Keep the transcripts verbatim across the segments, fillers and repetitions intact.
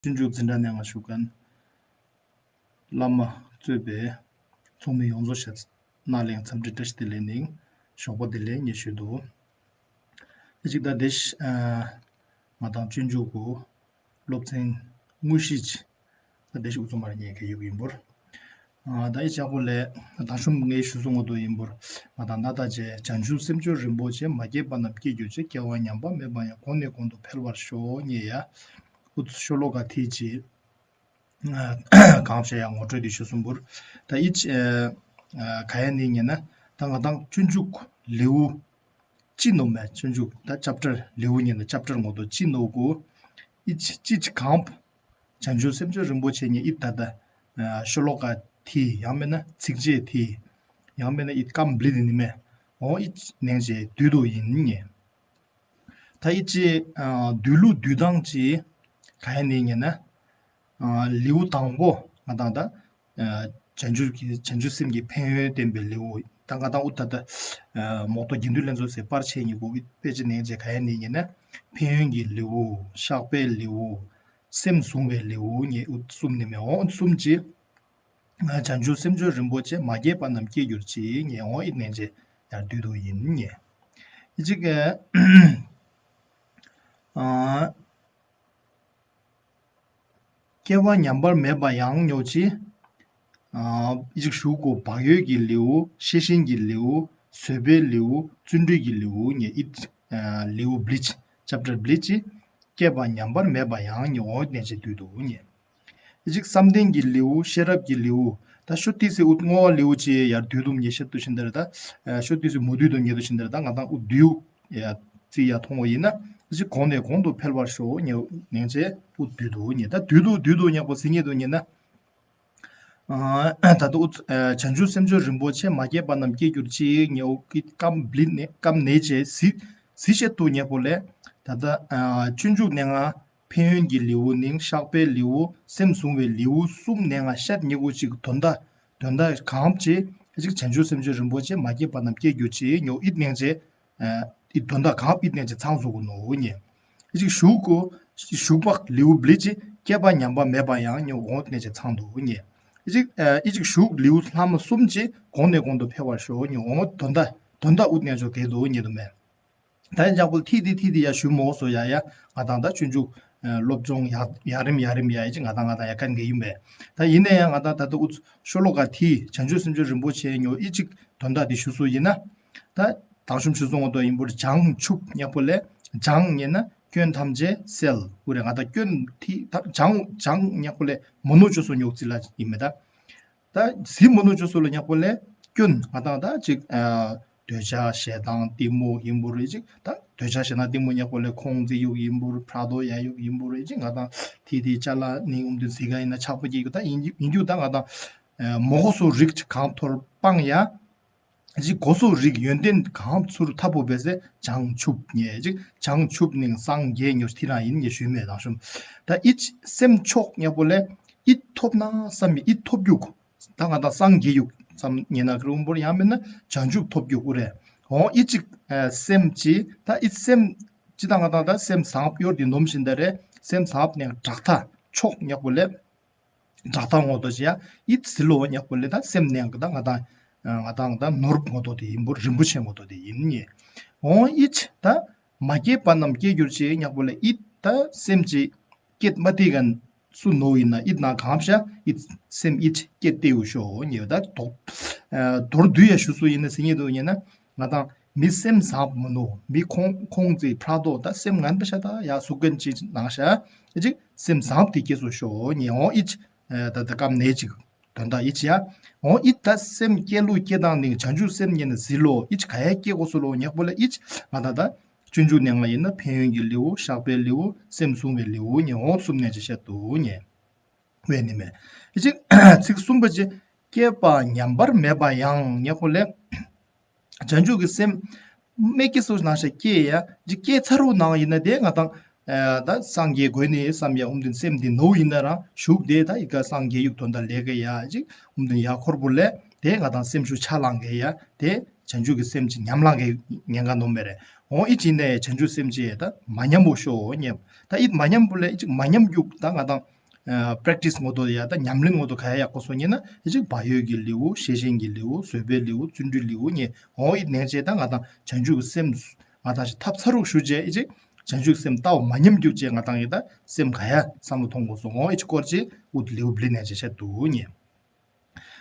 སྤྱོད་འཇུག་འཛིན་གྲྭ་ནས་ང་ཞུ་མཁན་བླ་མ་གཙོས་པའི་ཚོགས་མི་ཡོངས་རྫོགས་ཞལ་སྣང་ལེན་འཚམས་འདྲི་བཀྲ་ཤིས་བདེ་ལེགས་ནས་ཞོགས་པ་བདེ་ལེགས་ངས་ཞུས་འདུག་དེ་གཅིག་ད་དེ་ང་དང་སྤྱོད་འཇུག་གི་སློབ་ཚན་དངོས་གཞི་ད་དེ་ཞིག་འུ་ཚོ་མར་ཉན་གི་ཡོད་ཡིན་པོར། ད་ཡི་ཅག་པོ་ལས་ད་ཤུམ་ངས་ཞུ་སོང་ངོ་དོ་ཡིན་པོར། ང་དང་ད་ལྟ་བྱས་བྱང་ཆུབ་སེམས་མཆོག་རིན་པོ་ཆེ། མ་སྐྱེས་པ་རྣམས་སྐྱེ་གྱུར་ཅིག་སྐྱེ་བ་ཉམས་པ་མེད་པ་ཡང་། གོང་ནས་གོང་དུ་འཕེལ་བར་ཤོག་ཉེ་ཡ། ཨུ་ཚུ་ཤོ་ལོ་ཀ་ཐི་ཅི་གང་བྱས་ཡང་ངོ་སྤྲོད་དེ་ཞུ་སོང་པོར། ད་ཨི་ཅི་ག་ཡ་ནི་ཉེ་ན་ད་ང་དང་སྤྱོད་འཇུག་ལེའུ་ཅི་ནོ་མེ་སྤྱོད་འཇུག་ད་ཅབ་ཊར་ལེའུ་ཉེ་ན་ཅབ་ཊར་ངོ་དོ་ཅི་ནོ་གོ། ཨི་ཅི་ཅི་ཅི་གང་བྱང་ཆུབ་སེམས་མཆོག་རིན་པོ་ཆེ་ཉིད་ཨི་ད་ད་ཤོ་ལོ་ཀ་ཐི་ཡང་མིན་ན་ཚིགས་བཅད་ཐི་ཡང་མིན་ན་ཨི་ཀམ་བླི་དི་ནི་མེ། འོ་ཨི་ནན་ཅེ་དུས་དུ་ཡིན་ཉེ། ད་ཨི་ཅི་དུས་ལུ་དུས་དང་ཅི་ག་ཡ་ནི་ཉེ་ན་ལེའུ་དང་པོ་ང་དང་ད་བྱང་ཆུབ་ཀྱི་བྱང་ཆུབ་སེམས་ཀྱི་ཕན་ཡོན་བསྟན་པའི་ལེའུ་ད་ང་དང་ཨུ་ད་ད་མོག་ཏོ་དགེ་འདུན་ལྷན་ཚོགས་ཟེར་པར་ཆེ་ཉི་གུ་དཔེ་ཅི་ནན་ཅེ་ག་ཡ་ནི་ཉེ་ན་ཕན་ཡོན་གྱི་ལེའུ། བཤགས་པའི་ལེའུ། སེམས་བཟུང་བའི་ལེའུ་ཉེ་ཨུ་གསུམ་ནི་མེ། འོ་གསུམ་ཅི་བྱང་ཆུབ་སེམས་མཆོག་རིན་པོ་ཆེ། མ་སྐྱེས་པ་རྣམས་སྐྱེ་གྱུར་ཅིག་ཉེ་འོ་ཨི་ནན་ཅེ་ཡར་དུས་དུ་ཡིན་ཉེ། ཨི་ཅིག་གི་སྐྱེ་བ་ཉམས་པ་མེད་པ་ཡང་ཉོ་ཅི། ཨི་ཅིག་ཞུ་གོ་བག་ཡོད་ཀྱི་ལེའུ། ཤེས་བཞིན་གྱི་ལེའུ། བཟོད་པའི་ལེའུ། བརྩོན་འགྲུས་ཀྱི་ལེའུ་ཉེ་ཨི་ལེའུ་བླི་ཅི་ཅབ་ཊར་བླི་ཅི། སྐྱེ་བ་ཉམས་པ་མེད་པ་ཡང་ཉོ་འོ་ཨི་ནན་ཅེ་དུས་དུ་ཉེ། ཨི་ཅིག་བསམ་གཏན་གྱི་ལེའུ། ཤེས་རབ་ཀྱི་ལེའུ། ད་ཤོ་ཏི་སི་ཨུ་བསྔོ་བ་ལེའུ་ཅི་ཡར་དུས་དུ་ཉེ་ཤེས་དུ་ཤིན་དར་ད་ཤོ་ཏི་སི་མུ་དུས་དུ་ཉེ་དུ་ཤིན་དར་ད་ང་དང་ཨུ་དུས་ཡ་ཙི་ཡ་མཐོང་བ་ཡིན་ན་ཨི་ཅིག་གོང་ནས་གོང་དུ་འཕེལ་བར་ཤོག་ཉེ་ནན་ཅེ་ཨུ་དུས་དུ་ཉེ། ད་དུས་དུ་དུས་དུ་ཉག་པོ་ཟི་ཉེ་དུ་ཉེ་ན་ད་ལྟ་ཨུ་བྱང་ཆུབ་སེམས་མཆོག་རིན་པོ་ཆེ། མ་སྐྱེས་པ་རྣམས་སྐྱེ་གྱུར་ཅིག་ཉེ་ཨུ་ཀི་ཀམ་བླི་ནེ་ཀམ་ནེ་ཅེ་ཟི་ཟི་ཤེས་དུ་ཉག་པོ་ལས་ད་ལྟ་སྤྱོད་འཇུག་ནས་ང་ཕན་ཡོན་གྱི་ལེའུ་ནིང་བཤགས་པའི་ལེའུ་སེམས་བཟུང་བའི་ལེའུ་གསུམ་ནས་ང་ཤད་ཉེ་གུ་ཅིག་དོན་དག་དོན་དག་གང་བྱེད་ཅིག་བྱང་ཆུབ་སེམས་མཆོག་རིན་པོ་ཆེ། མ་སྐྱེས་པ་རྣམས་སྐྱེ་གྱུར་ཅིག་ཉོ་ཨི་ནན་ཅེ་ཨི་དོན་དག་གང་ཨི་ནན་ཅེ་ཚང་བཟོ་གོ་ནོ་ཉེ། ཨི་ཅིག་ཞུག་གོ་ཞུག་པག་ལེའུ་བླི་ཅི་སྐྱེ་བ་ཉམས་པ་མེད་པ་ཡང་ཉོ་འོ་ཨི་ནན་ཅེ་ཚང་དུ་ཉེ། ཨི་ཅིག་ཨི་ཅིག་ཞུག་ལེའུ་ལྷ་མ་གསུམ་ཅི་གོང་ནས་གོང་དུ་འཕེལ་བར་ཤོག་ཉོ་འོ་དོན་དག་དོན་དག་ཨུ་ནན་ཅོ་གེ་དུ་ཉེ་དུ་མེ། ད་ཡང་ལྕགས་པོ་ཐི་དི་ཐི་དི་ཡ་ཞུ་མོ་སོ་ཡ་ཡ་ང་དང་ད་སྤྱོད་འཇུག་སློབ་སྦྱོང་ཡ་ཡ་རིམ་ཡ་རིམ་ཡ་ཡ་ཅིག་ང་དང་ང་དང་ཡ་ཀན་གེ་ཡུམ་པས། ད་ཡིན་ན་ཡང་ང་དང་ད་ལྟ་ཨུ་ཤོ་ལོ་ཀ་ཐི་བྱང་ཆུབ་སེམས་མཆོག་རིན་པོ་ཆེ་ཉོ་ཨི་ཅིག་དོན་དག་དེ་ཞུ་སོ་ཡིན་ན། ད་དང་ཤུམ་ཞུ་སོང་ངོ་དོ་ཡིན་པོར་བྱང་ཆུབ་ཉག་པོ་ལས་བྱང་ཉེ་ན་སྐྱོན་ཐམས་ཅད་སེལ་ཨུ་རེ་ང་དང་སྐྱོན་ཐི་ད་བྱང་བྱང་ཉག་པོ་ལས་མོ་ནོ་ཅོ་སོ་ཉོག་ཙི་ལ་ཡིན་མེ་ད། ད་ཟི་མོ་ནོ་ཅོ་སོ་ལ་ཉག་པོ་ལས་སྐྱོན་ང་དང་ད་ཅིག་འདོད་ཆགས་ཞེ་སྡང་གཏི་མུག་ཡིན་པོ་རེ་ཅིག་ད་འདོད་ཆགས་ཞེ་སྡང་གཏི་མུག་ཉག་པོ་ལས་ཁོང་ཙི་ཡུག་ཡིན་པོ་རེ་ཕྲག་དོག་ཡ་ཡུག་ཡིན་པོ་རེ་ཅིག་ང་དང་ཐི་ཐི་ཅ་ལ་ནི་ཨུམ་དུ་ཟི་ག་ཡིན་ན་ཆག་པ་སྐྱེ་གི་ད་ཡིན་རྒྱུ་ད་ང་དང་མོ་གོ་སོ་རིག་ཅིག་གང་ཐོར་སྤང་ཡ། ཅིག་གོ་སོ་རིག་ཡོན་ཏན་གང་ཚུར་ཐབ་པོ་བེ་སེ་བྱང་ཆུབ་ཉེ་ཅིག་བྱང་ཆུབ་ནིང་སངས་རྒྱས་ཉོ་ཐི་རང་ཡིན་ཉེ་ཞུས་མེད་དང་ཤུམ། ད་ཨི་ཅི་སེམས་མཆོག་ཉག་པོ་ལས་ཨི་ཐོབ་ན་བསམ་མི་ཨི་ཐོབ་རྒྱུག་ད་ང་དང་སངས་རྒྱས་ཡུག་ཙམ་ཉེ་ན་ཀྲུང་པོར་ཡང་མིན་ན་བྱང་ཆུབ་ཐོབ་རྒྱུག་ཨུ་རེ། འོ་ཨི་ཅིག་སེམས་ཅི་ད་ཨི་སེམས་ཅི་ད་ང་དང་ད་སེམས་བཟང་པོ་ཡོར་དི་ནོམ་བཞིན་ད་རེ་སེམས་བཟང་པོ་ནས་དྲག་ཐ་མཆོག་ཉག་པོ་ལས། དྲག་ཐ་ངོ་དོ་ཅི་ཡ་ཨི་ཟི་ལོ་ཉག་པོ་ལས་ད་སེམས་ནས་ད་ང་དང་ང་དང་ད་ནོར་ངོ་དོ་དེ་ཡིན་པོ་རིན་པོ་ཆེ་ངོ་དོ་དེ་ཡིན་ཉེ། འོ་ཨི་ཅི་ད་མ་སྐྱེས་པ་རྣམས་སྐྱེ་གྱུར་ཅིག་ཉག་པོ་ལས་ཨི་ད་སེམས་ཅི་སྐྱེད་མ་ཏི་གན་སུ་ནོ་ཡིན་ན་ཨི་ན་གང་ཤ་ཨི་སེམས་ཨི་ཅི་སྐྱེད་ཏེ་ཡུ་ཤོ་ཉེ་ད་དོག་མདོར་བསྡུས་ཡ་ཞུ་སུ་ཡིན་ན་སི་ཉེ་དུ་ཉེ་ན་ང་དང་མི་སེམས་བཟང་པོ་མི་ནོ་མི་ཁོང་ཁོང་ཙི་ཕྲག་དོག་ད་སེམས་ངན་པ་ཤ་ད་ཡ་སུ་གན་ཅི་ནང་ཤ་ཨི་ཅིག་སེམས་བཟང་པོ་དེ་སྐྱེ་སུ་ཤོ་ཉེ་འོ་ཨི་ཅི་ད་ད་ཀམ་ནེ་ཅིག་དོན་དག་ཨི་ཅི་ཡ། འོ་ཨི་ད་སེམས་སྐྱེ་ལུགས་སྐྱེ་དང་ནི་བྱང་ཆུབ་སེམས་ཉེ་ན་ཟི་ལོ་ཨི་ཅི་ག་ཡ་སྐྱེ་གོ་སུ་ལོ་ཉག་པོ་ལ་ཨི་ཅི་ང་ད་ད་སྤྱོད་འཇུག་ནས་ང་ཡིན་ན་ཕན་ཡོན་གྱི་ལེའུ། བཤགས་པའི་ལེའུ། སེམས་བཟུང་བའི་ལེའུ་ཉེ་འོ་གསུམ་ནས་ཅི་བཤད་དུ་ཉེ། བས་ནི་མེད། ཨི་ཅིག་ཚིག་གསུམ་པ་ཅི་སྐྱེས་པ་ཉམས་པར་མེད་པ་ཡང་ཉག་པོ་ལས། བྱང་ཆུབ་ཀྱི་སེམས་མེ་སྐྱེ་སོ་ནང་ཤ་སྐྱེ་ཡ་ཅི་སྐྱེ་ཚར་རུ་ནང་ཡིན་ན་དེ་ང་དང་ད་སངས་རྒྱས་དགོས་ནི་བསམ་ཡ་ཨུམ་དུན་སེམས་དེ་ནོ་ཡིན་ན་རང་ཞུགས་དེ་ད་ཡི་ག་སངས་རྒྱས་ཡུག་དོན་དག་ལས་ཀ་ཡ་ཅིག་ཨུམ་དུན་ཡ་འཁོར་བུ་ལས་དེ་ང་དང་སེམས་ཤུགས་ཆ་ལང་གེ་ཡ་དེ་བྱང་ཆུབ་ཀྱི་སེམས་ཅི་ཉམས་ལང་གེ་ཉེན་ཁ་ནོ་མེ་རེད། འོ་ཨི་ཅི་ནས་བྱང་ཆུབ་སེམས་ཅན་ད་མ་ཉམས་པོ་ཤོག་ཉེ། ད་ཨི་མ་ཉམས་པོ་ལས་ཨི་ཅིག་མ་ཉམས་རྒྱུ་ད་ང་དང་པྲེག་ཊི་སི་ངོ་ཐོག་ཡ་ད་ཉམས་ལེན་ངོ་ཐོག་ག་ཡ་ཡག་པོ་སོང་ཉེ་ན་ཨི་ཅིག་བག་ཡོད་ཀྱི་ལེའུ་ཤེས་བཞིན་གྱི་ལེའུ་བཟོད་པའི་ལེའུ་བརྩོན་འགྲུས་ལེའུ་ཉེ། འོ་ཨི་ནས་ཅེ་ད་ང་དང་བྱང་ཆུབ་སེམས་ང་དང་ཞིག་ཐབས་ཚ་རུག་ཞུ་ཅེ་ཨི་ཅིག་བྱང་ཆུབ་སེམས་ལྟ་བ་མ་ཉམས་རྒྱུ་ཅེ་ང་དང་ཡི་ད་སེམས་ག་ཡ་བསམ་བློ་གཏོང་དགོས་སོང་། འོ་ཨི་ཅིག་སྐོར་ཅེ་ཨུད་ལེའུ་བླི་ནས་ཅེ་བཤད་འདུག་ཉེ།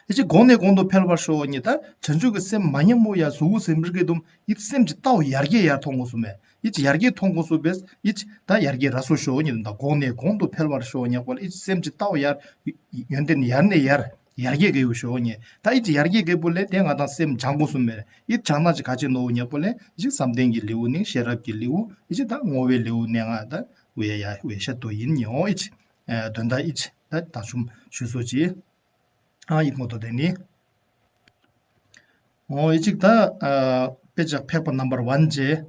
ཡིད་ཀྱི་གོང་ནས་གོང་དུ་འཕེལ་བར་ཤོག་ཉེ། ད་བྱང་ཆུབ་ཀྱི་སེམས་མ་ཉམས་པོ་ཡར་གཟུགས་སེམས་རིག་གི་དུམ་ཡིད་སེམས་ཀྱི་ལྟ་བ་ཡར་རྒྱས་ཡར་མཐོང་དགོས་སུ་མེད། ཡིད་ཀྱི་ཡར་རྒྱས་མཐོང་དགོས་སུ་བེས་ཡིད་ཀྱི་ད་ཡར་རྒྱས་ར་སོ་ཤོག་ཉེ། ད་གོང་ནས་གོང་དུ་འཕེལ་བར་ཤོག་ཉག་པོ་ལ་ཡིད་སེམས་ཀྱི་ལྟ་བ་ཡར་ཡོན་ཏན་ཡར་ནས་ཡར་ཡར་རྒྱས་གི་ཡོད་ཤོག་ཉེ། ད་ཡིད་ཀྱི་ཡར་རྒྱས་གི་པོ་ལས་དེ་ང་དང་སེམས་སྦྱང་དགོས་སུ་མེད། ཡིད་སྦྱང་ན་ཅི་ག་ཅི་ནོ་ཉག་པོ་ལས་ཡིད་བསམ་གཏན་གྱི་ལེའུ་ནི་ཤེས་རབ་ཀྱི་ལེའུ་ཡིད་ཀྱི་ད་བསྔོ་བའི་ལེའུ་ནས་ང་ད་བའི་ཡ་བའི་ཤ་དོ་ཡིན་ཉེ། འོ་ཡིད་དོན་དག་ཡིད་ད་ད་ཆུམ་ཞུ་སོ་ཅི། ཨ་ཡིག་ངོ་ཐོག་དེ་ནི། འོ་ཡི་གཅིག་ད་ཨ་དཔེ་ཆ་ཕེག་པ་ནམ་བར་ཝན་ཅེ།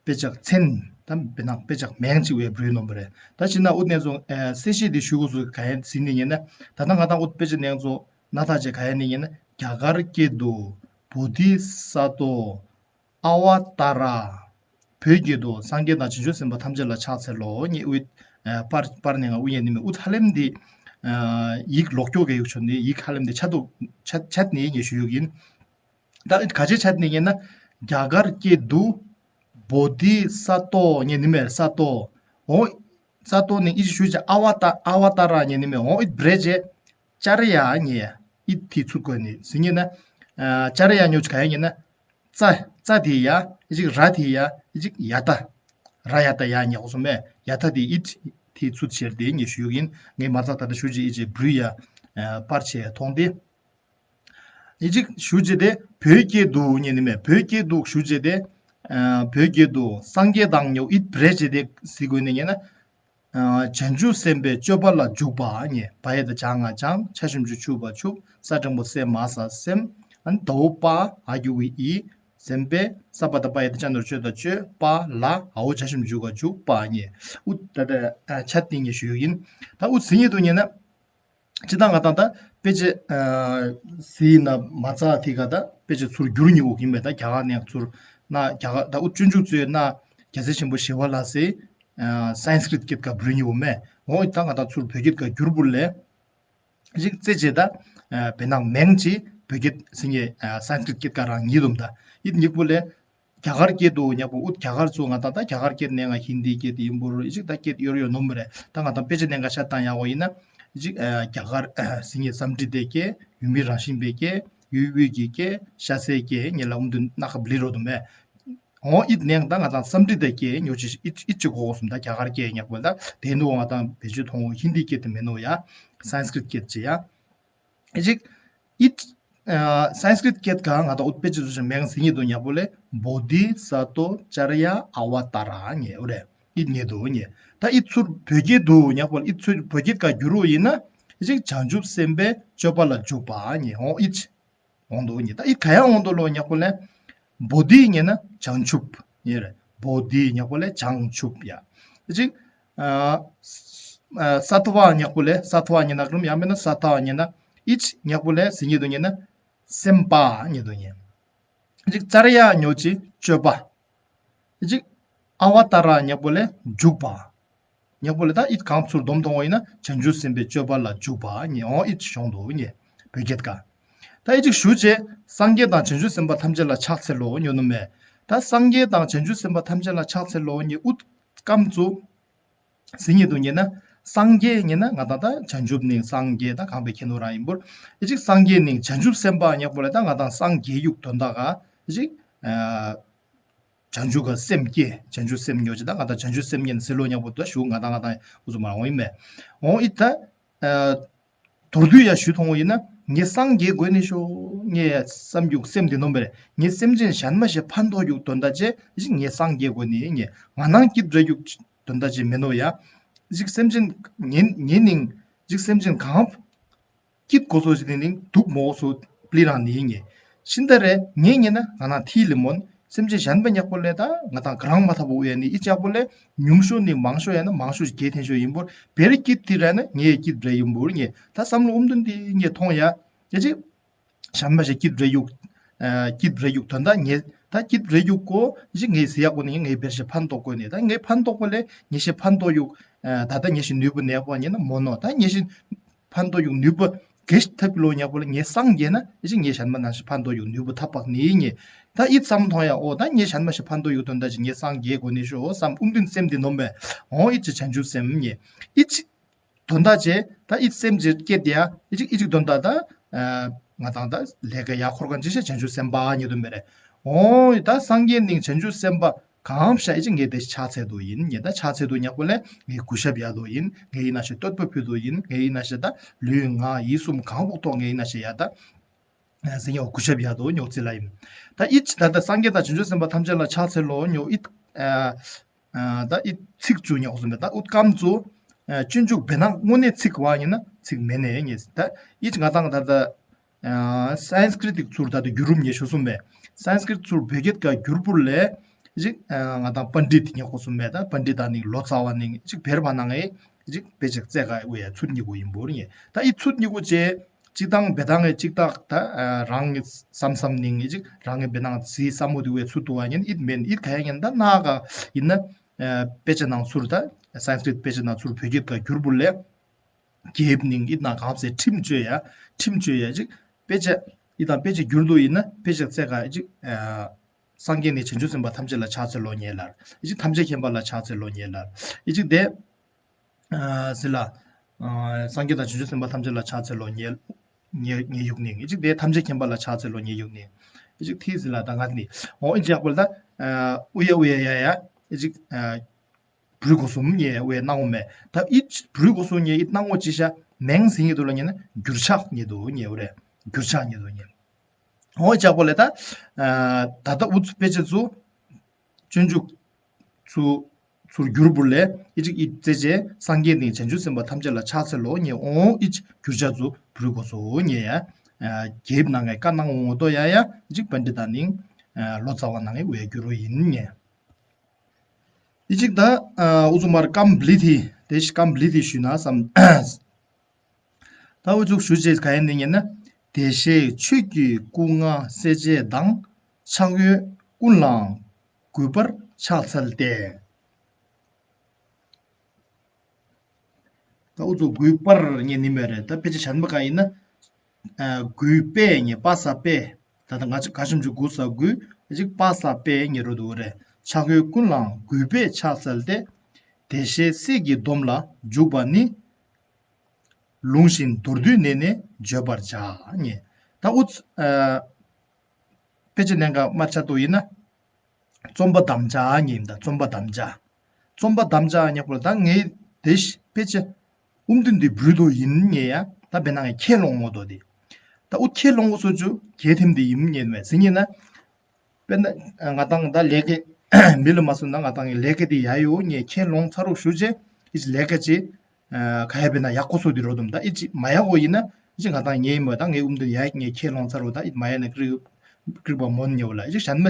དཔེ་ཆ་མཚན་ད་བེ་ནག་དཔེ་ཆ་མེང་གཅིག་བའི་བྲུས་ནོམ་པ་རེད། ད་ཕྱི་ན་ཨུ་ནས་ཚོ་ཨ་གསལ་བཤད་འདི་ཞུ་དགོས་སུ་ག་ཡན་ཟིན་ནི་ཡིན་ན། ད་ལྟ་ང་དང་ཨུ་དཔེ་ཆ་ནས་ཚོ་ན་ཐག་ཅེ་ག་ཡན་ནི་ཡིན་ན་རྒྱ་གར་སྐད་དུ་བོ་དྷི་ས་ཏོ། ཨ་ཝ་ཏཱ་ར། བོད་སྐད་དུ་སངས་རྒྱས་དང་བྱང་ཆུབ་སེམས་དཔའ་ཐམས་ཅད་ལ་ཕྱག་འཚལ་ལོ་ཉེ་དབུས། པར་པར་ནས་ང་དབུ་ཡན་ནི་མེ་དབུ་ཐ་ལེམ་འདི། ཡིག་ལོག་སྐྱོ་གི་ཡིག་ཆོ་འདི་ཡིག་ཧ་ལེམ་འདི་ཆ་དུ་ཆ་ཆ་ནི་ཉེ་ཞུ་ཡོད་ཡིན། ད་ག་ཅེ་ཆ་ནི་ཉེ་ན་རྒྱ་གར་སྐད་དུ་བོ་དྷི་ས་ཏོ་ཉེ་ནི་མེ་ས་ཏོ། འོ་ས་ཏོ་ནི་ཨི་ཞུ་ཅེ་ཨ་ཝ་ཏཱ་ཨ་ཝ་ཏཱ་ར་ཉེ་ནི་མེ་འོ་ཨི་བྲེ་ཅེ་ཅར་ཡ་ཉེ་ཨི་ཐི་ཚུར་གོ་ནི་ཟིན་ཉེ་ན། ཅར་ཡ་ཉོ་ཅི་ག་ཡ་ཉེ་ན། ཙ་ཙ་དེ་ཡ་ཨི་ཅིག་ར་དེ་ཡ་ཨི་ཅིག་ཡ་ཏ། ར་ཡ་ཏ་ཡ་ཉག་སོ་མེ་ཡ་ཏ་དེ་ཨི་ཐི་ཚུད་ཆེར་དེ་ཉེ་ཞུ་གིན་ངས་མ་ཚ་ད་ལྟ་ཞུ་ཅི་ཨི་ཅིག་བྲུས་ཡ། པར་ཆེ་མཐོང་དེ། ཨི་ཅིག་ཞུ་ཅི་དེ་བོད་སྐད་འདུག་ཉེ་ནི་མེ་བོད་སྐད་འདུག་ཞུ་ཅི་དེ། བོད་སྐད་འདུག་སངས་རྒྱས་དང་ཉོ་ཨི་བྲེ་ཅི་དེ་ཟི་གོ་ནི་ཉེ་ན། བྱང་ཆུབ་སེམས་དཔའི་སྤྱོད་པ་ལ་འཇུག་པ་ཉེ། བ་ཡ་ད་བྱ་ང་བྱང་ཆ་ཞབས་ཀྱུ་ཆུ་བ་ཆུབ་ས་འགྲེང་བུ་སེ་མ་ས་སེམས། ཨན་ད་འོ་པ་ཨ་རྒྱུ་བའི་ཨི། སེམས་དཔའི་ས་པ་ད་པ་ཡ་ད་ཅ་ནོར་སྤྱོད་ད་སྤྱོད་པ་ལ་ཨ་འོ་བྱ་ཞབས་ཀྱུ་འཇུག་ག་འཇུག་པ་ཉེ། ཨུ་ད་ད་ཆ་ཏིང་ངེ་ཞུ་ཡོད་ཡིན། ད་ཨུ་ཟིན་ཡིན་དུ་ཉེ་ན། ཅི་ད་ང་དང་ད་དཔེ་ཆ་ཟིན་ན་མ་ཚ་ཐི་ག་ད་དཔེ་ཆ་ཚུར་བསྒྱུར་ཉེ་འོ་གིན་མེ་ད་རྒྱ་གར་ནས་ཚུར་ན་རྒྱ་གར་ད་ཨུ་སྤྱོད་འཇུག་ཚོས་ན་རྒྱལ་སྲས་ཆེན་པོ་ཞི་བ་ལྷ་སའི། སཾ་སྐྲྀཏ་སྐད་ཀ་བྲུས་ཉེ་འོ་མེ། འོ་ད་ང་དང་ཚུར་བོད་སྐད་ཀ་བསྒྱུར་བུ་ལས། ཅིག་རྩེ་ཅེ་ད། བེ་ནག་མེང་ཅི་བོད་སྐད་སིང་གེ་སཾ་སྐྲྀཏ་སྐད་ཀ་རང་ཉིད་དུམ་ད། ཡིད་ཉིག་པོ་ལས། རྒྱ་གར་སྐད་དུ་ཉག་པོ་ཨུད་རྒྱ་གར་ཚོ་ང་དང་ད་རྒྱ་གར་སྐད་ནས་ང་ཧིན་དི་སྐད་དེ་ཡིན་པོ་རུ་ཅིག་ད་སྐད་ཡོར་ཡོར་ནོམ་རེད། ད་ང་དང་དཔེ་ཆ་ནས་ང་ཤ་བཏང་ཡག་འོ་ཡིན་ན། ཅིག་རྒྱ་གར་སིང་གེ་སཾ་སྐྲྀཏ་སྐད་ཡུལ་མི་རང་བཞིན་པའི་སྐད་ཡུལ་དབུས་ཀྱི་སྐད་ཤ་སའི་སྐད་ཉེ་ལ་ཨུམ་དུ་ན་ཁ་བླི་རོ་དུམ་མེ། འོ་ཨིད་ནེང་ད་ང་དང་སཾ་སྐྲྀཏ་སྐད་ཉོ་ཅི་ཨིད་ཨིད་ཅི་གོ་གོ་སུམ་ད་རྒྱ་གར་སྐད་ཉག་པོ་ད་དེ་ནུ་ང་དང་བེད་སྤྱོད་ཐོང་ཧིན་དི་སྐད་དེ་མེ་ནོ་ཡ། སཾ་སྐྲྀཏ་སྐད་ཅི་ཡ། ཨི་ཅིག་ཨིད་སཾ་སྐྲྀཏ་སྐད་ག་ང་དང་ཨུད་པེ་ཅི་ཚུ་ཞིག་མེང་ཟིན་ཉེ་དུ་ཉག་པོ་ལས་བོ་དྷི་ས་ཏོ་ཅར་ཡ་ཨ་བ་ཏཱ་ར་ཉེ་འོ་རེ་ཨིད་ཉེ་དུ་ཉེ། ད་ཨིད་ཚུར་བོད་སྐད་དུ་ཉག་པོ་ལས་ཨིད་ཚུར་བོད་སྐད་ག་བསྒྱུར་རོ་ཡིན་ན་ཨི་ཅིག་བྱང་ཆུབ་སེམས་དཔའི་སྤྱོད་པ་ལ་འཇུག་པ་ཉེ་འོ་ཨིད། འོང་དུ་ཉེ། ད་ཨི་ག་ཡ་འོང་དུ་ལོ་ཉག་པོ་ལས། བོ་དྷི་ཉེ་ན་བྱང་ཆུབ་ཉེ་རེད། བོ་དྷི་ཉག་པོ་ལས་བྱང་ཆུབ་ཡ། ཅིག་ཨ་ས་ཐ་བ་ཉག་པོ་ལས་ས་ཐ་བ་ཉེ་ན་ཀྲུམ་ཡ་མེད་ན་ས་ཐ་བ་ཉེ་ན་ཨིཆ་ཉག་པོ་ལས་ཟིན་ཉེ་དུ་ཉེ་ན་སེམས་དཔའ་ཉེ་དུ་ཉེ། ཅིག་ཙར་ཡ་ཉོ་ཅི་སྤྱོད་པ། ཅིག་ཨ་བ་ཏཱ་ར་ཉག་པོ་ལས་འཇུག་པ། ཉག་པོ་ལས་ད་ཨིད་གང་ཚུར་སྡོམ་གཏོང་བ་ཡིན་ན་བྱང་ཆུབ་སེམས་དཔའི་སྤྱོད་པ་ལ་འཇུག་པ་ཉེ་འོང་ཨིད་གཞོང་དུ་ཉེ། བོད་སྐད་ཀ་ད་ཨིད་ཅིག་ཞུ་ཅེ་སངས་རྒྱས་དང་བྱང་ཆུབ་སེམས་དཔའ་ཐམས་ཅད་ལ་ཕྱག་འཚལ་ལོ་ཉོ་ནུ་མེ། ད་སངས་རྒྱས་དང་བྱང་ཆུབ་སེམས་དཔའ་ཐམས་ཅད་ལ་ཕྱག་འཚལ་ལོ་ཉེ་ཨུད་སྐམ་ཚུ། ཟིན་ཉེ་དུ་ཉེ་ན་སངས་རྒྱས་ཉེ་ན་ང་དང་ད་བྱང་ཆུབ་ནི་སངས་རྒྱས་ད་གང་པའི་ཁྱེད་ནོ་རང་ཡིན་པོར་ཨིད་ཅིག་སངས་རྒྱས་ནི་བྱང་ཆུབ་སེམས་དཔའ་ཉག་པོ་ལས་ད་ང་དང་སངས་རྒྱས་ཡུག་དོན་དག་ག་ཨིད་ཅིག་བྱང་ཆུབ་ཀྱི་སེམས་བསྐྱེད། བྱང་ཆུབ་སེམས་ཉོ་ཅི་ད་ང་དང་བྱང་ཆུབ་སེམས་ཉན་ཟེར་ལོ་ཉག་པོ་ད་ཞུ་ང་དང་ང་དང་འུ་ཚོ་མ་འོང་ཡིན་མེ། འོང་ཨི་ད། མདོར་བསྡུས་ཡ་ཞུ་ཐོང་བ་ཡིན་ན་ངས་སངས་རྒྱས་དགོས་ནི་ཤོ་ངས་བསམ་རྒྱུག་སེམས་འདི་ནོམ་པས་ངས་སེམས་ཅན་གཞན་མ་ཞེ་ཕན་ཐོགས་རྒྱུག་དོན་དག་ཅེ་ཞིག་ངས་སངས་རྒྱས་དགོས་ནི་ངས་ང་ནང་སྐྱིད་རེ་རྒྱུག་དོན་དག་ཅེ་མེ་ནོ་ཡ། ཞིག་སེམས་ཅན་ངན་ངན་ནིང་ཞིག་སེམས་ཅན་གང་། སྐྱིད་གོ་སོ་ཞིག་དེ་ནི་སྡུག་མོ་སོ་པླི་རང་ནི་ཡིན་ངེ། ཤིན་ཏ་རེ་ངེ་ཉེ་ན་ང་ན་ཐི་ལི་མོན་སེམས་ཅན་གཞན་པ་ཉག་པོ་ལས་ད་ང་དང་ག་རང་མ་ཐ་པོ་ཡ་ནི་ཨི་ཅག་པོ་ལས་ཉུང་ཤོ་ནི་མང་ཤོ་ཡ་ན་མང་ཤོ་ཞིག་གེ་ཐེན་ཤོ་ཡིན་པོར་བེ་རི་སྐྱིད་ཐི་ར་ན་ངེ་སྐྱིད་རེ་ཡིན་པོར་ངེ་ད་བསམ་བློ་ཨུམ་དུན་དི་ངེ་ཐོང་ཡ་ཡ་ཅི་གཞན་པ་ཞིག་སྐྱིད་རེ་ཡུག་སྐྱིད་རེ་ཡུག་དོན་དག་ངེ་ ད་སྐྱིད་རེ་རྒྱུག་གོ་ཅིག་ངས་ཟི་ཡག་གོ་ནི་ངས་བེར་ཞེ་ཕན་ཐོགས་གོ་ནི་ད་ངས་ཕན་ཐོགས་གོ་ལས་ངས་ཞེ་ཕན་ཐོགས་ཡུག་ད་ལྟ་ངས་ཞེ་ནུས་པ་ནས་པོ་ཉེ་ན་མོ་ནོ་ད་ངས་ཞེ་ཕན་ཐོགས་ཡུག་ནུས་པ་གེ་ཞིག་ཐབས་ལོ་ཉག་པོ་ལ་ངས་སངས་རྒྱས་ན་ཨི་ཅིག་ངས་ཞན་མ་ནང་ཞེ་ཕན་ཐོགས་ཡུག་ནུས་པ་ཐབས་པག་ནི་ཉེ་ད་ཨི་ཙམ་མཐོང་ཡ་ཨོ་ད་ངས་ཞན་མ་ཞེ་ཕན་ཐོགས་ཡུག་དོན་ད་ཅིག་ངས་སངས་རྒྱས་གོ་ནི་ཤོ་སམ་ཨུམ་དུན་སེམས་དེ་ནོམ་པས་ཨོ་ཨི་ཅིག་བྱང་ཆུབ་སེམས་ཉེ་ཨི་ཅིག་དོན་དག་བྱས་ད་ཨི་སེམས་ཅིག་སྐྱེད་དེ་ཡ་ཨི་ཅིག་ཨི་ཅིག་དོན་དག་ད་ང་དང་ད་ལས་ཀ་ཡག་འཁོར་གང་ཅི་ཤེས་བྱང་ཆུབ་སེམས་དཔའ་ཉེ་དུ་མེ་རེ་ཨོ་ད་སངས་རྒྱས་ནིང་བྱང་ཆུབ་སེམས་དཔའ་གང་ཤ་ཨི་ཅིག་ངས་དེ་ཕྱག་འཚལ་དུ་ཡིན་ངས་ད་ཕྱག་འཚལ་དུ་ཉག་པོ་ལས་ངས་གུས་ཞབས་ཡ་དུ་ཡིན་ངས་ཡིན་ན་ཤ་བསྟོད་པ་ཕུལ་དུ་ཡིན་ངས་ཡིན་ན་ཤ་ད་ལུས་ངག་ཡིད་གསུམ་གང་ཕོག་ཐོག་ངས་ཡིན་ན་ཤ་ཡ་ད་ཟིན་ཡོ་གུས་ཞབས་ཡ་དུ་ཉོག་ཚི་ལ་ཡིན། ད་ཨི་ཅི་ད་ད་སངས་རྒྱས་དང་བྱང་ཆུབ་སེམས་དཔའ་ཐམས་ཅད་ལ་ཕྱག་འཚལ་ལོ་ཉོག་ཨི། ད་ཨི་ཚིག་བཅུ་ཉོག་གསུམ་པས་ད་ཨུད་ཀམ་ཚུ། སྤྱོད་འཇུག་བེ་ནག་དངོས་གནས་ཚིག་བ་ཡིན་ན་ཚིག་མེད་ནས་ངེས་ད་ཨི་ཅི་ང་དང་ད་ད། སན་སྐྲིཏ་ཚུར་ད་ད་བསྒྱུར་རུམ་ཉེ་ཞུ་གསུམ་པས་སན་སྐྲིཏ་ཚུར་བོད་སྐད་ཀ་བསྒྱུར་པུར་ལས། ཅིག་ང་དང་པཎྜི་ཏ་ཉོག་གསུམ་པས་ད་པཎྜི་ཏ་ནི་ལོ་ཙཱ་བ་ནི་ཅིག་བེར་བ་ནང་ངེ་ཅིག་བེ་ཅིག་རྩེ་ག་ཨུ་ཡ་ཚུད་ཉིག་གུ་ཡིན་པོར་ངེ་ད་ཨི་ཚུད་ཉིག་གུ་བཅས། སྤྱི་བཏང་བེ་དང་ངེ་སྤྱི་བཏང་ད་རང་གི་བསམ་བསམ་ནིང་ངེ་ཅིག་རང་གི་བེ་ནང་ཟི་བསམ་མོ་དེ་བས་ཚུར་དུ་བ་ཉན་ཨིད་མེན་ཨིད་ག་ཡ་ཉན་ད་ན་ག་ཡིན་ན་དཔེ་ཆ་ནང་ཚུར་ད་སན་སྐྲིཏ་དཔེ་ཆ་ནང་ཚུར་བོད་སྐད་ཀ་བསྒྱུར་པུར་ལས་རྒྱལ་ནིང་ཨིད་ན་གང་ཟེ་ཁྲིམས་གཅོད་ཡ་ཁྲིམས་གཅོད་ཡ་ཅིག་དཔེ་ཆ་ཨིད་དང་དཔེ་ཆ་བསྒྱུར་དུ་ཡིན་ན་དཔེ་ཆ་རྩེ་ག་ཅིག་སངས་རྒྱས་ནི་བྱང་ཆུབ་སེམས་དཔའ་ཐམས་ཅད་ལ་ཕྱག་འཚལ་ལོ་ཉེ་ལར་ཨི་ཅིག་ཐམས་ཅད་མཁྱེན་པ་ལ་ཕྱག་འཚལ་ལོ་ཉེ་ལར་ཨི་ཅིག་དེ། ཟེར་ལ། སངས་རྒྱས་དང་བྱང་ཆུབ་སེམས་དཔའ་ཐམས་ཅད་ལ་ཕྱག་འཚལ་ལོ་ཉེ། ཉེ་ཉེ་ཡུག་ནི་ཨི་ཅིག་དེ་ཐམས་ཅད་མཁྱེན་པ་ལ་ཕྱག་འཚལ་ལོ་ཉེ་ཡུག་ནི། ཨི་ཅིག་ཐི་ཟེར་ལ་ད་ང་ནི་འོ་ཨི་ཅིག་ཡག་པོ་ལ་ད། ཨུ་ཡ་ཨུ་ཡ་ཡ་ཡ་ཨི་ཅིག་བྲུས་གོ་སུམ་ཉེ་ཨུ་ཡ་སྣང་ངོ་མེད་ད་ཨི་ཅིག་བྲུས་གོ་སུམ་ཉེ་ཨི་སྣང་ངོ་ཅི་ཤ་མེང་ཟིན་ཉེ་དུ་ལ་ཉེ་ན་འགྱུར་ཆགས་ཉེ་དུ་ཉེ་ཨུ་རེ་འགྱུར་ཆགས་ཉེ་དུ་ཉེ། འོ་ཅག་པོ་ལས་ད། ད་ལྟ་ཨུ་ཚུ་དཔེ་ཆ་ཚུ། སྤྱོད་འཇུག་ཚུ། ཚུར་བསྒྱུར་བུར་ལས་ཨི་ཅིག་ཨི་ཙེ་ཅེ་སངས་རྒྱས་ནི་བྱང་ཆུབ་སེམས་དཔའ་ཐམས་ཅད་ལ་ཕྱག་འཚལ་ལོ་ཉེ་འོང་ཨི་ཅིག་འགྱུར་བྱ་ཚུ་བུར་གོ་སོ་ཉེ་ཡ། རྒྱལ་ནང་ངའི་བཀའ་གནང་འོང་ཏོ་ཡ་ཡ་ཨི་ཅིག་པཎྜི་ཏ་ནིང་། ལོ་ཙཱ་བ་ནང་ངའི་འོས་བསྒྱུར་རོ་ཡིན་ཉེ། ཨི་ཅིག་ད། ཨུ་ཚུ་མར་ཀམ་བླི་ཐི་དེ་ཞིག་ཀམ་བླི་ཐི་ཞུས་ན་བསམ། ད་འུ་ཚུགས་ཞུ་བྱེད་ག་ཡན་ནི་ཉན་ན། བདེ་གཤེགས་ཆོས་ཀྱི་སྐུ་མངའ་སྲས་བཅས་དང་། ཕྱག་འོས་ཀུན་ལའང་གུས་པར་ཕྱག་འཚལ་ཏེ། ད་འུ་ཚུགས་གུས་པར་ཉན་ནི་མེད་རེད་ད་ཕལ་ཆེར་བྱམས་པ་ག་ཡིན་ན། གུས་པས་ཉན་པ་ས་པས། ད་ལྟ་ང་ཚོ་ག་ཤམ་ཅིག་གུས་ས་གུས་ཅིག་པ་ས་པས་ཉན་རོ་འདུག་རེད། ཕྱག་འོས་ཀུན་ལའང་གུས་པས་ཕྱག་འཚལ་ཏེ། བདེ་གཤེགས་སྲས་ཀྱི་སྡོམ་ལ་འཇུག་པ་ནི། ལུང་བཞིན་མདོར་བསྡུས་ནས་ནི་བརྗོད་པར་བྱ། ཉེ། ད་ཨུ་ཚུགས། དཔེ་ཆ་ལེན་ག་མ་ཆ་དོ་ཡིན་ན། རྩོམ་པ་དམ་བཅའ་ཉེ་ཡིན་ད་རྩོམ་པ་དམ་བཅའ། རྩོམ་པ་དམ་བཅའ་ཉག་པོ་ད་ངའི་དེ་དཔེ་ཆ། ཨུམ་དུན་དེ་བྲུས་དོ་ཡིན་ཉེ་ཡ་ད་བེ་ནང་ངའི་ཁས་ལོང་ངོ་དོ་དེ། ད་ཨུ་ཁས་ལོང་ངོ་སོ་ཅུ་གལ་ཐེམ་དེ་ཡིན་ཉེ་མེད་ཟིན་ཉེ་ན། དཔེར་ན། ང་དང་ད་ལས་ཀའི་མི་ལ་མ་སོང་ན་ང་དང་གི་ལས་ཀ་དེ་ཡ་ཡོ་ངས་ཁས་ལོང་ཚར་རོགས་ཞུ་རྗེས་ཨི་ཅི་ལས་ཀ་ཅི། ག་ཡ་བེ་ན་ཡག་པོ་སོ་དེ་རོ་དུམ་ད་ཨི་ཅི་མ་ཡག་པོ་ཡིན་ན་ཨི་ཅི་ང་དང་ངའི་མ་དང་ངའི་ཨུམ་དུ་ཡ་ངས་ཁས་ལོང་ཚར་རོགས་ད་ཨི་མ་ཡ་ན་ཀྲི་ཀྲི་པ་མོན་ཉེ་བ་ལ་ཨི་ཅི་གཞན་མ་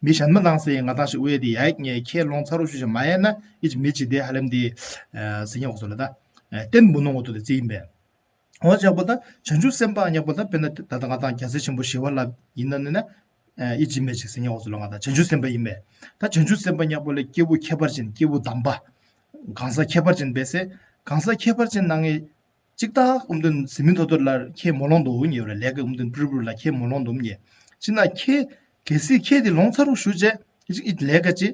མི་གཞན་མ་དང་སེ་ང་དང་ཞིག་ཨུ་ཡ་དེ་ཡ་ངས་ཁས་ལོང་ཚར་རོགས་ཞུ་ཞིག་མ་ཡ་ན་ཨི་ཅི་མི་ཅི་དེ་ཧ་ལམ་དེ་ཟི་ཉོག་སོ་ལ་ད་བསྟན་མུ་ནོ་ངོ་དུ་དེ་ཙི་ཡིན་པས། འོ་ཅག་པོ་ད་བྱང་ཆུབ་སེམས་དཔའ་ཉག་པོ་ད་དཔེར་ན་ད་ལྟ་ང་དང་རྒྱལ་སྲས་ཆེན་པོ་ཞི་བ་ལྷ་ཡིན་ན་ནི་ན། ཨི་ཅི་མེ་ཅིག་ཟེར་ཉག་པོ་ཚོ་ལ་ང་དང་བྱང་ཆུབ་སེམས་དཔའ་ཡིན་པས། ད་བྱང་ཆུབ་སེམས་དཔའ་ཉག་པོ་ལས་སྐྱེས་བུ་ཁྱད་པར་ཅན་སྐྱེས་བུ་དམ་པ། གང་ཟག་ཁྱད་པར་ཅན་པས་སེ། གང་ཟག་ཁྱད་པར་ཅན་ནང་ངེ། ཅིག་ད་ཨུམ་དོན་ཟི་མིན་ཐོ་ཐོ་ལ་ཁྱེད་མོ་ལོང་དོ་འུ་ཉེ་བ་ལ་ལས་ཀ་ཨུམ་དོན་པྲི་པྲི་ལ་ཁྱེད་མོ་ལོང་དོ་འུ་ཉེ། ཅི་ན་ཁྱེད་གལ་སྲིད་ཁྱེད་དེ་ལོང་ཚར་རོགས་ཞུ་རྗེས་ཨི་ཅི་ཨི་ལས་ཀ་ཅི།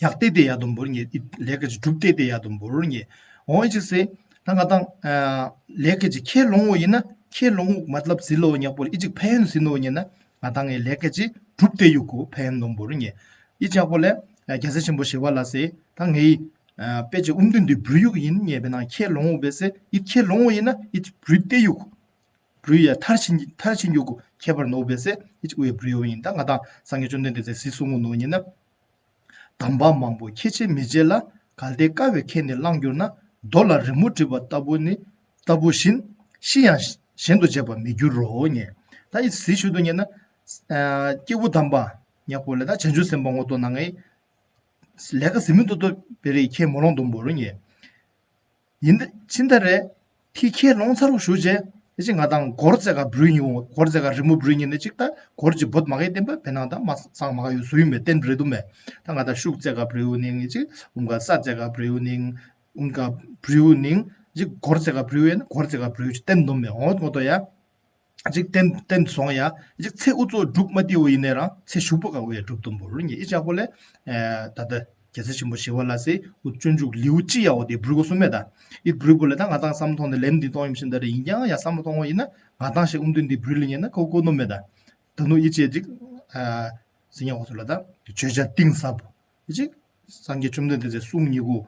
ཡག་ཏེ་ཏེ་ཡ་དུམ་བུར་ཉེ། ལས་ཀ་ཅིག་གྲུབ་ཏེ་ཏེ་ཡ་དུམ་བུར་ཉེ། འོང་ཅིག་སེ། ད་ང་དང་། ལས་ཀ་ཅིག་ཁས་ལོང་བོ་ཡིན་ན་ཁས་ལོང་བོ་མ་ལབ་ཟི་ལོ་ཉག་པོ་ལ་ཨི་ཅིག་ཕན་ཡོན་ཟི་ནོ་ཉེ་ན་ང་དང་ངའི་ལས་ཀ་ཅིག་གྲུབ་ཏེ་ཡུག་གོ་ཕན་ཡོན་དུམ་བུར་ཉེ། ཨི་ཅག་པོ་ལས། རྒྱལ་སྲས་ཆེན་པོ་ཞི་བ་ལྷ་སེ། ད་ངའི། དཔེ་ཅིག་ཨུམ་དུན་དུ་བུར་ཡུག་ཡིན་ཉེ་བེ་ན་ཁས་ལོང་བོ་བེ་སེ་ཨི་ཁས་ལོང་བོ་ཡིན་ན་ཨི་བུར་ཏེ་ཡུག་བུར་ཡ་མཐར་ཕྱིན་མཐར་ཕྱིན་ཡུག་གོ་ཁྱད་པར་ནོ་བེ་སེ་ཨི་ཅིག་ཨུ་ཡ་བུར་ཡོ་ཡིན་ད་ང་དང་སངས་རྒྱས་བཅོམ་ལྡན་འདས་ཚེ་ཟི་གསུང་ངོ་ནོ་ཉེ་ན། དམ་པ་མང་པོ་ཁྱེད་ཆེས་མི་བྱེད་ལ། གལ་ཏེ་དཀའ་བས་ཁྱེད་ནི་བླངས་གྱུར་ན། རྡོ་ལ་རི་མོ་བྲིས་པ་ལྟ་བུ་ནི། ལྟ་བུ་བཞིན། ཤི་ཡང་གཞན་དུ་བྱེད་པར་མི་འགྱུར་རོ་ཉེ། ད་ཡི་ཟི་ཞུ་དུ་ཉེ་ན། སྐྱེས་བུ་དམ་པ། ཉག་པོ་ལས་ད་བྱང་ཆུབ་སེམས་དཔའ་ངོ་ཏོ་ན་ངའི། ལས་ཀ་ཟི་མི་ཏོ་ཏོ་བེ་རི་ཁྱེད་མོ་ལོང་དུམ་བོ་རུ་ཉེ། ཡིན་ད་ཕྱིན་ད་རེ། ཁྱི་ཁྱེད་ལོང་ཚར་རོགས་ཞུ་རྗེས། ཨེ་ཅིག་ང་དང་གོར་ཙེ་ག་བྲུ་ཉུ་གོར་ཙེ་ག་རི་མོ་བྲུ་ཉི་ནི་ཅིག་ད་གོར་ཅི་བོད་མ་གི་བསྟན་པ་བེ་ནང་ད་མ་སང་མ་ག་ཡུ་སུ་ཡུ་མེ་བསྟན་རེ་དུ་མེ། ད་ང་ད་ཤུག་ཙེ་ག་བྲུ་ཉི་ཅིག་ཨུམ་ག་ས་ཙེ་ག་བྲུ་ཉི་ཨུམ་ག་བྲུ་ཉི་ཅིག་གོར་ཙེ་ག་བྲུ་ཡེ་ན་གོར་ཙེ་ག་བྲུ་ཅི་བསྟན་དུ་མེ་འོ་ངོ་ཏོ་ཡ། ཅིག་བསྟན་བསྟན་སོང་ཡ། ཅིག་ཚེ་ཨུ་ཚོ་འབྲུག་མ་ཏི་འུ་ཡིན་ནས་རང་ཚེ་ཞུགས་པ་ག་འུ་ཡ་འབྲུག་དུམ་བུར་ཉེ་ཨི་ཅག་པོ་ལས། ད་ལྟ་རྒྱལ་སྲས་ཆེན་པོ་ཞི་བ་ལྷ་སྲས་འུ་སྤྱོད་འཇུག་ལེའུ་ཅི་ཡ་འོ་དེ་བྲུ་གོ་སུ་མེ་ད། ཨི་བྲུ་གོ་ལས་ད་ང་དང་བསམ་མཐོང་ནས་ལེམ་འདི་གཏོང་ཡིན་ཕྱིན་ད་རེ་ཡིན་ཀྱང་ཡ་བསམ་མཐོང་ཡིན་ན་ང་དང་ཞེ་ཨུམ་དུན་འདི་བྲུ་ལི་ཉེ་ན་ཁོ་ཁོ་ནོ་མེ་ད། ད་ནུ་ཨི་ཅེ་ཅིག་ཟིན་ཡ་འོ་ཚོ་ལ་ད་བརྗོད་བྱ་གཏིང་ཟབ། ཨི་ཅིག་སངས་རྒྱས་བཅོམ་ལྡན་འདས་སི་གསུང་ཉེ་གུ།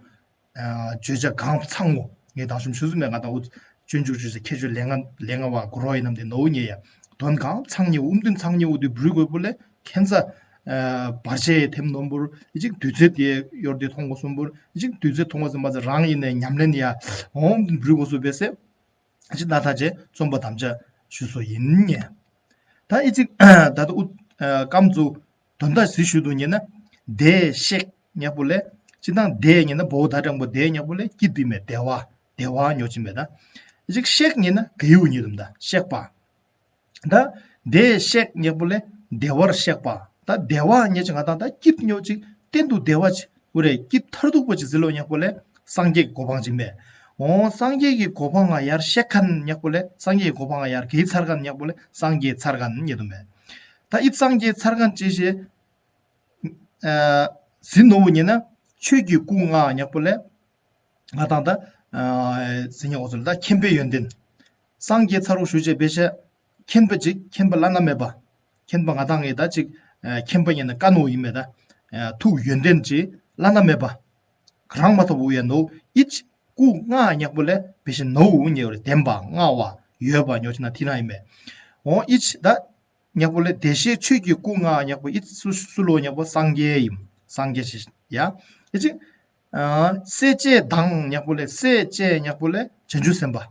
བརྗོད་བྱ་གང་ཚང་ངོ་ངས་དང་ཤུམ་ཆུ་ཟུ་མེ་ང་དང་འུ་སྤྱོད་འཇུག་ཆུ་ཟེ་ཁྱེད་ཆོས་ལས་ང་ལས་ང་བ་གུ་རོ་ཡིན་ནམ་དེ་ནོ་ཉེ་ཡ། དོན་གང་ཚང་ཉེ་འུ་ཨུམ་དུན་ཚང་ཉེ་འུ་དུ་བྲུ་གོ་པོ་ལས་ཁན་ས། བར་ཆད་ཐེམ་ནོམ་བུར་ཨི་ཅིག་དུས་ཚོད་དེ་ཡོར་དེ་མཐོང་གོ་སུམ་བུར་ཨི་ཅིག་དུས་ཚོད་མཐོང་གོ་སུམ་པ་ཚེ་རང་ཡིན་ནས་ཉམས་ལེན་ཡ་འོམ་བྲུ་གོ་སུ་བེ་སེ་ཨི་ཅིག་ན་ཐ་ཅེ་རྩོམ་པ་དམ་བཅའ་ཞུ་སོ་ཡིན་ཉེ། ད་ཨི་ཅིག་ད་ད་ཨུ་ཀམ་ཚུ་དོན་དག་ཟི་ཞུ་དུ་ཉེ་ན་དེ་ཤེག་ཉག་པོ་ལས་ཅི་དང་དེ་ཉེ་ན་བོ་ད་དྲང་པོ་དེ་ཉག་པོ་ལས་སྐྱིད་དུ་མེ་དེ་བ་དེ་བ་ཉོ་ཅི་མེ་ད་ཨི་ཅིག་ཤེག་ཉེ་ན་ག་ཡུ་ཉེ་དུམ་ད་ཤེག་པ། ད་དེ་ཤེག་ཉག་པོ་ལས་བདེ་བར་གཤེགས་པ། ད་བདེ་བ་ཉེ་ཅིག་ང་དང་ད་སྐྱིད་ཉོ་ཅིག་གཏན་དུ་བདེ་བ་ཅིག་འུ་རེ་སྐྱིད་མཐར་ཐུག་པ་ཅིག་ཟི་ལོ་ཉག་པོ་ལས་སངས་རྒྱས་ཀྱི་གོ་འཕང་ཅིག་མེད། འོ་སངས་རྒྱས་ཀྱི་གོ་འཕང་ང་ཡར་གཤེགས་མཁན་ཉག་པོ་ལས་སངས་རྒྱས་ཀྱི་གོ་འཕང་ང་ཡར་གྱི་ཚར་མཁན་ཉག་པོ་ལས་སངས་རྒྱས་ཚར་མཁན་ཉེ་དུ་མེད། ད་ཨི་སངས་རྒྱས་ཚར་མཁན་ཅི་ཞེས་ཟི་ནོ་བུ་ཉེ་ན་ཆོས་ཀྱི་སྐུ་ང་ཉག་པོ་ལས། ང་དང་ད་ཟིན་ཉེ་འོ་ཚོ་ལ་ད་མཁྱེན་པའི་ཡོན་ཏན། སངས་རྒྱས་ཚར་རོ་ཞུ་བྱས་པེ་ཤ། མཁྱེན་པ་ཅིག་མཁྱེན་པ་བླ་ན་མེད་པ། མཁྱེན་པ་ང་དང་ངས་ད་ཅིག་མཁྱེན་པ་ཉེ་ན་ཀ་ནོ་ཡིན་མེད་ད། ཐུགས་ཡོན་ཏན་ཅིག་བླ་ན་མེད་པ། རང་མ་ཐོབ་འུ་ཡ་ནོ་ཨི་ཅི་སྐུ་ལྔ་ཉག་པོ་ལས་པེ་ཤ་ནོ་འུ་ཉེ་བར་ལྡན་པ་ལྔ་བ་ཡོད་པ་ཉོ་ཅི་ན་ཐི་ན་ཡིན་མེད། འོ་ཨི་ཅི་ད། ཉག་པོ་ལས་བདེ་གཤེགས་ཆོས་ཀྱི་སྐུ་ལྔ་ཉག་པོ་ཨི་སུ་སུ་ལོ་ཉག་པོ་སངས་རྒྱས་ཡིན། སངས་རྒྱས་ཤིག་ཡ། ཨི་ཅིག་སྲས་བཅས་དང་ཉག་པོ་ལས་སྲས་བཅས་ཉག་པོ་ལས་བྱང་ཆུབ་སེམས་དཔའ།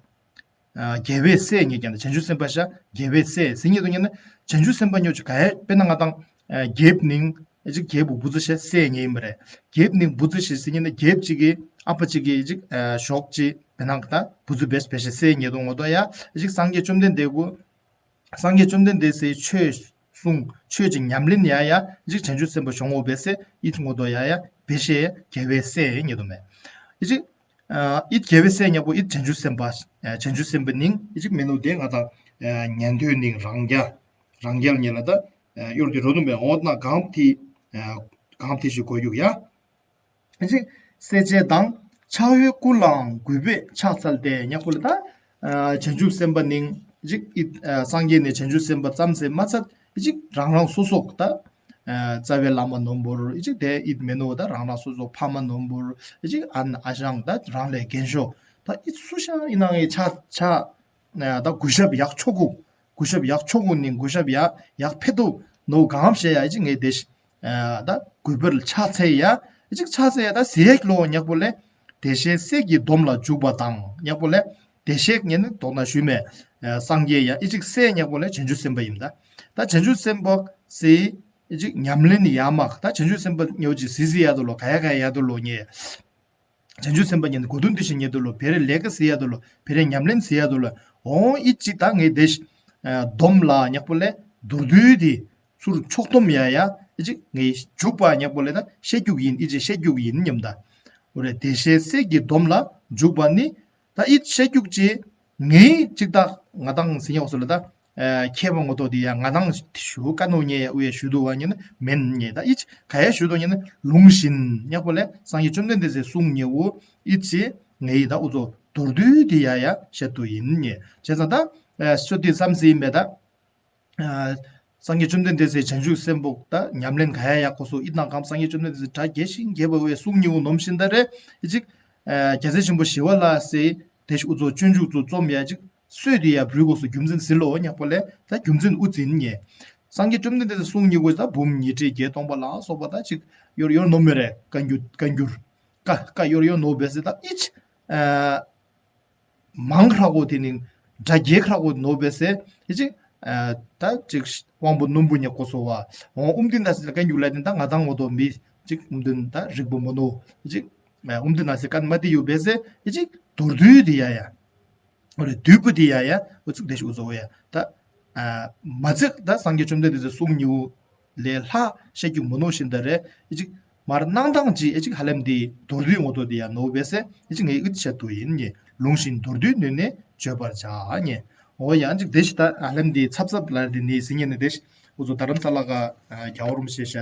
རྒྱལ་བའི་སྲས་ཉེ་ཀྱང་བྱང་ཆུབ་སེམས་དཔའ་ཤ་རྒྱལ་བའི་སྲས་ཟིན་ཉེ་དུ་ཉེ་ན་བྱང་ཆུབ་སེམས་དཔའ་ཉོ་ཅིག་ག་ཡ་དཔེར་ན་ང་དང་རྒྱལ་ནིང་ཨི་ཅིག་རྒྱལ་བུ་བུ་ཚུ་ཤ་སྲས་ཉེ་ཡིན་པ་རེད། རྒྱལ་ནིང་བུ་ཚུ་ཤ་ཟིན་ཉེ་ན་རྒྱལ་ཅིག་གི་ཨ་ཕ་ཅིག་གི་ཨི་ཅིག་ཞོག་ཅིག་དཔེར་ན་ད་བུ་ཚུ་བེས་བེ་ཤ་སྲས་ཉེ་དུ་ངོ་ཏོ་ཡ་ཨི་ཅིག་སངས་རྒྱས་བཅོམ་ལྡན་འདས་གུ། སངས་རྒྱས་བཅོམ་ལྡན་འདས་སའི་ཆོས་གསུང་ཆོས་ཀྱི་ཉམས་ལེན་ཡ་ཡ་ཅིག་བྱང་ཆུབ་སེམས་དཔའ་ཞོག་འོ་བེ་སེ་ཨི་ཐུ་ངོ་ཏོ་ཡ་ཡ་བེ་ཤེ་རྒྱལ་བའི་སྲས་ཉེ་དུ་མེད། ཨི་ཅིག་ཨི་རྒྱལ་བའི་སྲས་ཉག་པོ་ཨི་བྱང་ཆུབ་སེམས་དཔའ་བྱང་ཆུབ་སེམས་དཔའ་ནིང་ཨི་ཅིག་མེ་ནུ་དེ་ང་དང་ཉན་ཐོས་ནིང་རང་རྒྱལ་རང་རྒྱལ་ཉེ་ལ་ད་གཡོར་དེ་རོ་དུ་མེད་འོ་ན་གང་ཐི་གང་ཐི་ཞིག་གོ་ཡུག་ཡ། ཨ་ཅིག་སྲས་བཅས་དང་ཕྱག་འོས་སྐུ་ལའང་གུས་པས་ཕྱག་འཚལ་ཏེ་ཉག་པོ་ལ་ད། བྱང་ཆུབ་སེམས་དཔའ་ནིང་ཅིག་ཨི་སངས་རྒྱས་ནས་བྱང་ཆུབ་སེམས་དཔའ་ཙམ་ཟེར་མ་ཚད་ཅིག་རང་རང་སོ་སོ་ད། རྩ་བའི་བླ་མ་ནོམ་བུར་ཅིག་དེ་ཨིད་མེ་ནོ་ད་རང་རང་སོ་སོ་ཕ་མ་ནོམ་བུར་ཅིག་ཨན་ཨ་ཞང་ད་རང་ལས་རྒན་ཤོས་ད་ཨི་སུ་ཤ་ཨི་ནང་ཨི་ཆ་ཆ། ད་གུས་ཞབས་ཡག་ཆོག་གུ། གུས་ཞབས་ཡག་ཆོག་གུ་ནི་གུས་ཞབས་ཡག་ཡག་ཕེ་ཏོ་ནོ་གང་བཤད་ཡ་ཅི་ངས་དེ་ཤི། ད་གུས་པར་ཕྱག་འཚལ་ཡ། ཅིག་ཕྱག་འཚལ་ཡ་ད་ཟེག་ལོ་ཉག་པོ་ལས། བདེ་གཤེགས་སྲས་ཀྱི་སྡོམ་ལ་འཇུག་པ་དང་ཉག་པོ་ལས། བདེ་གཤེགས་ཉེ་ནི་དོག་ན་ཞུས་མེད། སངས་རྒྱས་ཡ་ཨི་ཅིག་སྲས་ཉག་པོ་ལས་བྱང་ཆུབ་སེམས་དཔའ་ཡིན་ད། ད་བྱང་ཆུབ་སེམས་དཔའ་སི། ཨི་ཅིག་ཉམས་ལེན་ཡ་མ་ད་བྱང་ཆུབ་སེམས་དཔའ་ཉོ་ཅིག་སི་སི་ཡ་དོ་ལོ་ག་ཡ་ག་ཡ་དོ་ལོ་ཉེ། བྱང་ཆུབ་སེམས་དཔའ་ཉིད་ནི་གོ་དོན་དེ་བཞིན་ཉིད་དུ་ལོ་བེ་རེ་ལས་ཀ་ཟེར་ཡ་དུ་ལོ་བེ་རེ་ཉམས་ལེན་ཟེར་ཡ་དུ་ལོ་འོང་ཨི་ཅི་ད་ངས་དེ་ཤི། སྡོམ་ལ་ཉག་པོ་ལས་མདོར་བསྡུས་དེ་ཚུར་ཕྱོགས་སྡོམ་ཡ་ཡ་ཨི་ཅི་ངས་འཇུག་པ་ཉག་པོ་ལས་ད་བཤད་རྒྱུག་ཡིན་ཨི་ཅི་བཤད་རྒྱུག་ཡིན་སྙམ་ད། འོ་རེ་བདེ་གཤེགས་སྲས་ཀྱི་སྡོམ་ལ་འཇུག་པ་ནི་ད་ཨི་བཤད་རྒྱུག་ཅི་ངས་ཅིག་ད་ང་དང་ཟིན་ཡོག་སོ་ལ་ད། མཁས་པ་ངོ་ཐོག་དེ་ཡང་ང་དང་ཞུ་ཀ་ནོ་ཉེ་ཡ་ཨུ་ཡ་ཞུ་དུ་བ་ཉེ་ན་མེན་ཉེ་ད་ཨི་ཅི་ག་ཡ་ཞུ་དུ་ཉེ་ན་ལུང་བཞིན་ཉག་པོ་ལས་སངས་རྒྱས་བཅོམ་ལྡན་འདས་སའི་གསུང་ཉེ་བོ་ཨི་ཅི་ངེ་ཡི་ད་ཨུ་ཚོ་མདོར་བསྡུས་དེ་ཡ་ཡ་བཤད་དུ་ཡིན་ཉེ་བྱས་ཙང་ད་ཤོ་དེ་བསམ་སྲིད་མེད་ད། སངས་རྒྱས་བཅོམ་ལྡན་འདས་སའི་བྱང་ཆུབ་སེམས་དཔོག་ད་ཉམས་ལེན་ག་ཡ་ཡ་ཁོ་སོ་ཨི་དང་གམ་སངས་རྒྱས་བཅོམ་ལྡན་འདས་སའི་གྲ་རྒྱས་ཤིང་རྒྱས་པ་བའི་གསུང་ཉེ་བོ་ནོམ་བཞིན་ད་རེ་ཨི་ཅི། རྒྱལ་སྲས་ཆེན་པོ་ཞི་བ་ལྷ་སའི་དེ་ཞིག་ཨུ་ཚོ་སྤྱོད་འཇུག་ཚོ་རྩོམ་ཡ་ཅིག་སྲོད་དེ་ཡ་བུའི་སྐབས་སུ་རྒྱུ་མཚན་ཟིན་ལོ་ཉག་པོ་ལས་ད་རྒྱུ་མཚན་ཨུ་འཛིན་ཉེ། སངས་རྒྱས་བཅོམ་ལྡན་འདས་སི་གསུང་ཉེ་བོ་ད་འབུམ་ཉི་ཁྲི་བརྒྱད་སྟོང་པ་ལ་སོགས་པ་ད་ཅིག་ཡོར་ཡོར་ནོ་མེ་རེ་བཀའ་འགྱུར་བཀའ་འགྱུར་ཀ་ཀ་ཡོར་ཡོར་ནོ་བེ་སེ་ད་ཨི་ཅི། མང་ཁྲ་གོ་དེ་ནི་དྲ་རྒྱའི་ཁྲ་གོ་ནོ་བེ་སེ་ཨི་ཅི། ད་ཅིག་དབང་པོ་རྣོན་པོ་ཉག་གོ་སོ་བ་འོང་ཨུམ་དི་ན་སི་ལ་བཀའ་འགྱུར་ལ་དེ་ད་ང་དང་ངོ་ཏོ་མི་ཅིག་ཨུམ་དི་ན་ད་རིག་པོ་མོ་ནོ་ཨི་ཅི། ཨུམ་དི་ན་སི་ཀན་མ་དི་ཡུ་བེ་སེ་ཨི་ཅི་མདོར་བསྡུས་དེ་ཡ་ཡ། འོ་རེད། བདུད་པོ་དེ་ཡ་ཡ་འུ་ཚུགས་དེ་ཞིག་འུ་ཚོ་འོ་ཡ་ད། ཨ་མ་ཚིག་ད་སངས་རྒྱས་བཅོམ་ལྡན་འདས་ཀྱི་གསུང་ཉིད་ལས་ལྷག་བཤད་རྒྱུ་མི་ནོ་བཞིན་ད་རེད། ཨེ་ཅིག་མར་གནང་སྟངས་ཅིག་ཨེ་ཅིག་ཧ་ལམ་དེ་མདོར་བསྡུས་ངོ་ཐོག་དེ་ཡ་ནོ་བས་སེ་ཨེ་ཅིག་ངས་ཨུད་བཤད་དུ་ཡིན་ངས་ལུང་བཞིན་མདོར་བསྡུས་ནོས་ནས་བརྗོད་པར་བྱ་ངས། འོ་ཡ་ཅིག་དེ་ཞིག་ད་ཧ་ལམ་དེ་ཚབ་ཚབ་ལ་དེ་ནས་ཟིན་ངས་ནས་དེ་ཞིག་འུ་ཚོ་རྡ་རམ་ས་ལ་ག་རྒྱལ་བ་རིན་པོ་ཆེ་ཤ་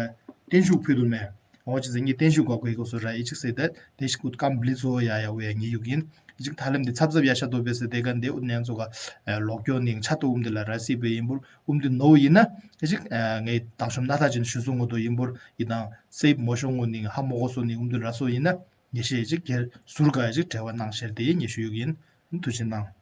བརྟན་བཞུགས་ཕུལ་དུ་མེད། འོ་ཅི་ཟེར་ངས་བརྟན་བཞུགས་གོ་གོ་གོ་སོ་ར་ཨི་ཅིག་ཟེར་ད་དེ་ཞིག་ཀུད་ཀམ་བླི་ཚོ་ཡ་ཡ་འོ་ཡ་ངེས་ཡུག་ཡིན། ཨི་ཅིག་ཐ་ལམ་དེ་ཚབ་ཚབ་ཡ་ཤ་དོ་བེ་ཟེར་དེ་ག་འདི་ཨུད་ནན་ཚོ་ག་ལོག་ཀྱོ་ནིང་ཆ་ཏོ་ཨུམ་དེ་ལ་ར་སི་བེ་ཡིན་པུར་ཨུམ་དེ་ནོ་ཡིན་ན་ཨི་ཅིག་ངས་དང་ཤོམ་ན་ཐ་ཅན་ཞུ་སོང་ངོ་དོ་ཡིན་པུར་ཡིན་དང་སེབ་མོ་ཤོང་ངོ་ནིང་ཧ་མོ་གོ་སོ་ནིང་ཨུམ་དེ་ར་སོ་ཡིན་ན་ངེས་ཤེས་ཨི་ཅིག་གེར་ཟུར་ག་ཨི་ཅིག་བྲེལ་བ་གནང་ཤེར་དེ་ངེས་ཞུ་ཡུག་ཡིན། ཐུགས་རྗེ་གནང་།